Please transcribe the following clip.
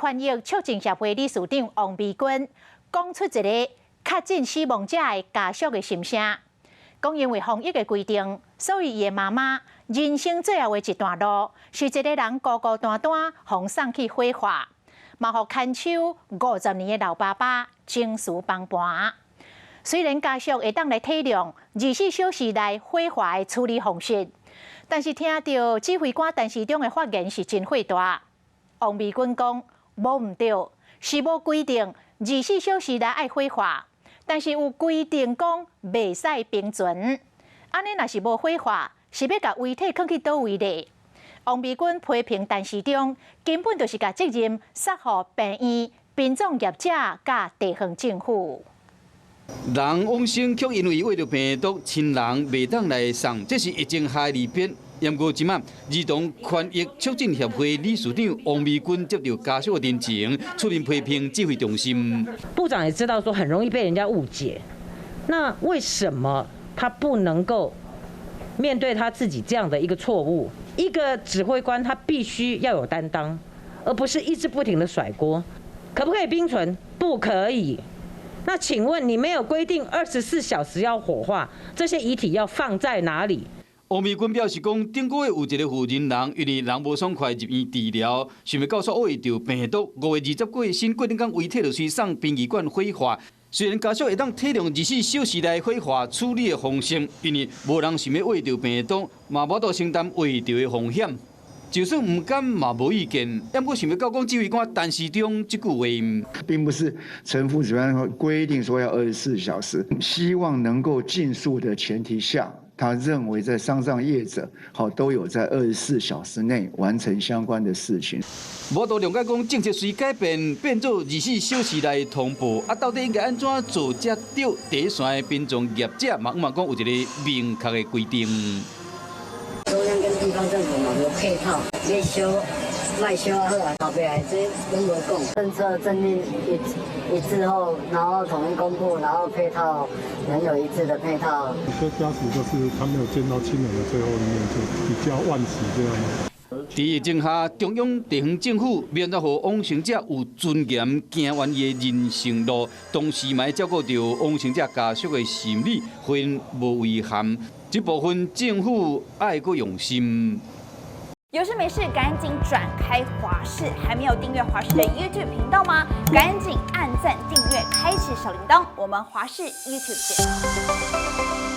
權益促進協會理事長王美君講出一个確診死亡者的家屬的心聲，講因為防疫的規定，所以伊的媽媽人生最後的一段路，是一个人孤孤單單予送去火化，嘛予牽手50年的老爸爸情緒崩盤。雖然家屬會當來體諒24小時內火化的處理方式，但是聽著指揮官陳時中的發言是真火大。王美君講無毋對，是無規定24小時內愛火化，但是有規定講袂使冰存。按呢若是無火化，是欲共遺體囥去佗位咧？王美君批評陳時中根本就是共責任捒予病院、殯葬業者佮地方政府。人往生卻因為穢著病毒，親人袂當來送，這是疫情下的離別。毋過這馬兒童權益促進協會理事長王美君接著家屬的陳情，出面批評指揮中心。部長也知道說很容易被人家誤解，那為什麼他不能夠面對他自己這樣的一個錯誤？一個指揮官他必須要有擔當，而不是一直不停的甩鍋。可不可以冰存？不可以。那請問你沒有規定24小時要火化，這些遺體要放在哪裡？王美君表示講，頂個月有一个負責人，因為人無爽快入院治療，想袂到煞穢著病毒。5月20過身，過兩工遺體就隨送殯儀館火化。雖然家屬會當體諒24小時內火化處理的方式，因為無人想欲穢著病毒，嘛無法度承擔穢著的風險。就算毋甘嘛無意見，毋過想袂到講指揮官陳時中這句話，並不是陳副主任規定說要24小時，希望能夠盡速的前提下，他認為在喪葬業者好都有在24小時內完成相關的事情。無法度諒解講政策隨改變，變做24小時來通報，啊，到底應該按怎做才對？第一線的殯葬業者嘛，嘛講有一个明確的規定。中央跟地方政府嘛無配套，你燒賣燒好啊，後壁這攏無講。政策政令一致後，然後統一公布，然後配套能有一致的配套。這家屬就是他沒有見到親人的最後一面，就比較惋惜這樣。佇疫情下，中央地方政府免得予往生者有尊嚴行完伊的人生路，同時嘛照顧著往生者家屬的心理，分無遺憾。這部分政府愛閣用心。有事沒事趕緊轉開華視，還沒有訂閱華視的 YouTube 頻道嗎？趕緊按讚訂閱，開啟小鈴鐺。我們華視 YouTube 見。